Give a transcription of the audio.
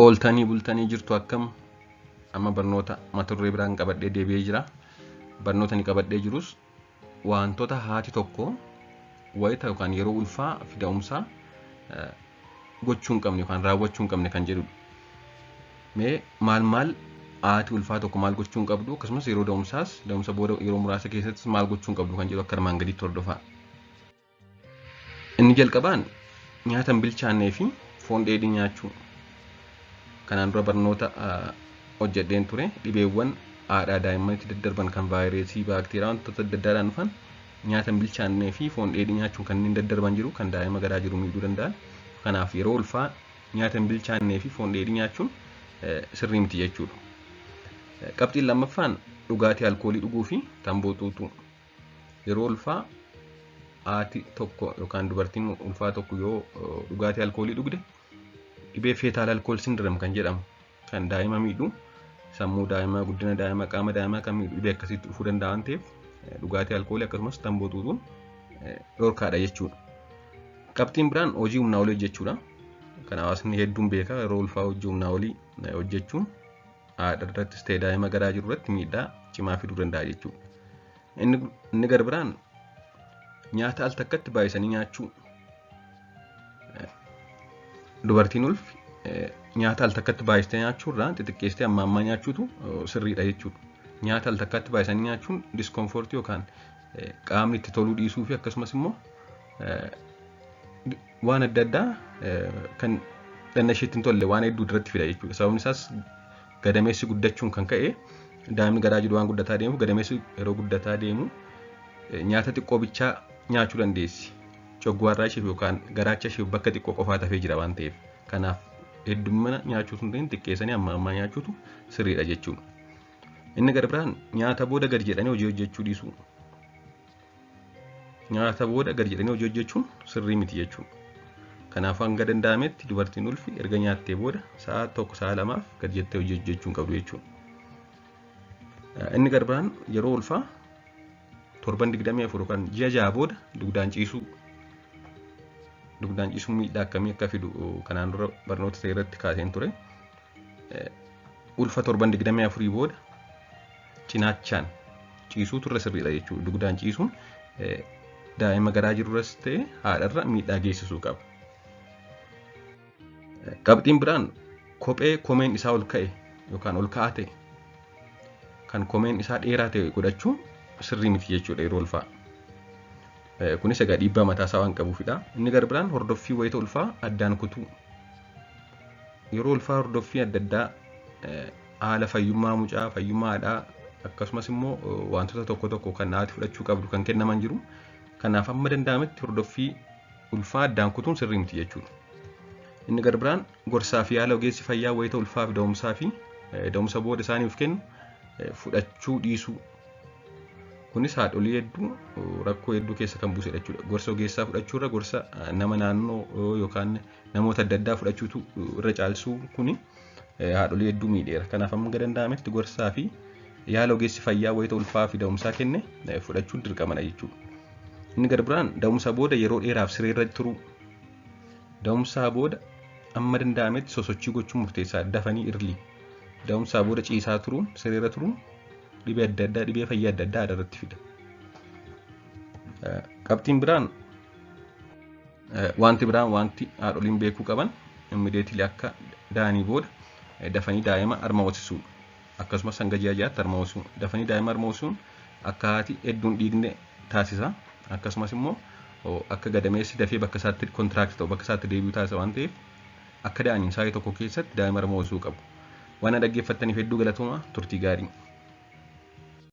Ooltanii bultanii jirtu akkam amma barnoota mata duree biraan qabadhee deebi'ee jira. Barnoota inni qabadhee jirus wantoota haati tokko wayita yookaan yeroo ulfaa fi da'umsaa gochuu hin qabne yookaan raawwachuu hin qabne kan jedhudha. Mee maal maal haati ulfaa tokko maal gochuu hin qabdu akkasumas yeroo da'umsaas da'umsa booda yeroo muraasa keessattis maal gochuu hin qabdu kan jedhu akka armaan gadiitti hordofaa. Inni jalqabaan nyaata hin bilchaannee fi foon dheedhii nyaachuu. Kanaan dura barnoota hojjedheen ture dhibeewwan haadhaa daa'immanitti daddarban kan vaayirasii, baakteeriyaa wantoota adda addaadhaan dhufan nyaata hin bilchaannee fi foon dheedhii nyaachuun kanneen daddarban jiru kan daa'ima garaa jiru miidhuu danda'an. Kanaaf yeroo ulfaa nyaata hin bilchaannee fi foon dheedhii nyaachuun sirrii miti jechuudha. Qabxiin lammaffaan dhugaatii alkoolii dhuguu fi tamboo xuuxuu. Yeroo ulfaa haati tokko yookaan dubartiin ulfaa tokko yoo dhugaatii alkoolii dhugde dhibee fetal alcohol syndrome kan jedhamu kan daa'ima miidhu sammuu daa'imaa guddina daa'imaa qaama daa'imaa kan miidhu dhibee akkasiitti dhufuu danda'a waan ta'eef dhugaatii alkoolii akkasumas tamboo xuuxuun dhorkaadha jechuudha. Qabxiin biraan hojii humnaa olii hojjechuudha. Kan hawaasni hedduun beeka yeroo ulfaa hojii humnaa olii hojjechuun haadha irrattis ta'e daa'ima garaa jiru irratti miidhaa cimaa fiduu danda'a jechuudha. Inni gara biraan nyaata al takkatti baay'isanii nyaachuu. Dubartiin ulfi nyaata al takkatti baay'istee nyaachuu irraa xixiqqeessitee amma ammaa nyaachuutu sirriidha jechuudha. Nyaata al takkatti baay'isanii nyaachuun discomfortii yookaan qaamni itti toluu dhiisuu fi akkasumas immoo waan adda addaa kan dhanna isheetti hin tolle waan hedduu irratti fida jechuudha. Sababni isaas gadameessi guddachuun kan ka'e daa'imni garaa jiru waan guddataa deemuuf gadameessi yeroo guddataa deemu nyaata xiqqoo bichaa nyaachuu dandeessi. Coggaarraa isheef yookaan garaacha isheef bakka xiqqoo qofaa tafee jira waan ta'eef. Kanaaf heddumina nyaachuu sun ta'in xiqqeessanii amma ammaa nyaachuutu sirriidha jechuudha. Inni gara biraan nyaata booda gadi jedhanii hojii hojjechuu dhiisuu. Nyaata booda gadi jedhanii hojii hojjechuun sirrii miti jechuudha. Kanaaf hanga danda'ametti dubartiin ulfi erga nyaattee booda sa'a tokko sa'a lamaaf gadi jettee hojii hojjechuu hin qabdu jechuudha. Inni gara biraan yeroo ulfaa torban 24 yookaan ji'a 6 booda dugdaan ciisuu. Dugdaan ciisuun miidhaa akkamii akka fidu kanaan dura barnoota ta'e irratti kaaseen ture. Ulfa torban 24 booda cinaachaan ciisuutu irra sirriidha jechuudha. Dugdaan ciisuun daa'ima garaa jirurras ta'e haadharra miidhaa geessisuu qaba. Qabxiin biraan kophee komeen isaa ol ka'e yookaan ol ka'aa ta'e kan komeen isaa dheeraa ta'e godhachuun sirrii miti jechuudha yeroo ulfaa. Kunis egaa dhiibbaa mataa isaa waan qabuufidha. Inni gara biraan hordoffii wayita ulfaa addaan kutuu. Yeroo ulfaa hordoffii adda addaa haala fayyummaa mucaa, fayyummaa haadhaa akkasumas immoo wantoota tokko tokko kan haati fudhachuu qabdu kan kennaman jiru. Kanaaf hamma danda'ametti hordoffii ulfaa addaan kutuun sirrii miti jechuudha. Inni gara biraan gorsaa fi yaala ogeessi fayyaa wayita ulfaa fi da'umsaa fi da'umsa booda isaaniif kennu fudhachuu dhiisuu. Kunis haadholii hedduu rakkoo hedduu keessa kan buusedha jechuudha. Gorsa ogeessaa fudhachuurra gorsa nama naannoo yookaan namoota adda addaa fudhachuutu irra caalsuu kuni haadholii hedduu miidheera. Kanaaf hamma danda'ametti gorsaa fi yaala ogeessi fayyaa wayita ulfaa fi da'umsaa kenne fudhachuun dirqamadha jechuudha. Inni gara biraan da'umsa booda yeroo dheeraaf sireerra turuu. Da'umsaa booda amma danda'ametti sosochii gochuun murteessaadha. Dafanii early. Da'umsaa booda ciisaa turuun sireerra turuun dhibee adda addaa dhibee fayyaa adda addaa irratti fida. Qabxiin biraan wanti biraan wanti haadholiin beekuu qaban immediately akka da'anii booda dafanii daa'ima harma hoosisuu akkasumas hanga ji'a 6tti harma hoosisuu. Dafanii daa'ima harma hoosisuun akka haati hedduun dhiigne taasisa. Akkasumas immoo akka gadameessi dafee bakka isaatti contract ta'u bakka isaatti deebi'u taasisa waan ta'eef akka da'aniin sa'aatii tokko keessatti daa'ima harma hoosisuu qabu. Waan dhaggeeffattaniif hedduu galatooma turtii gaarii.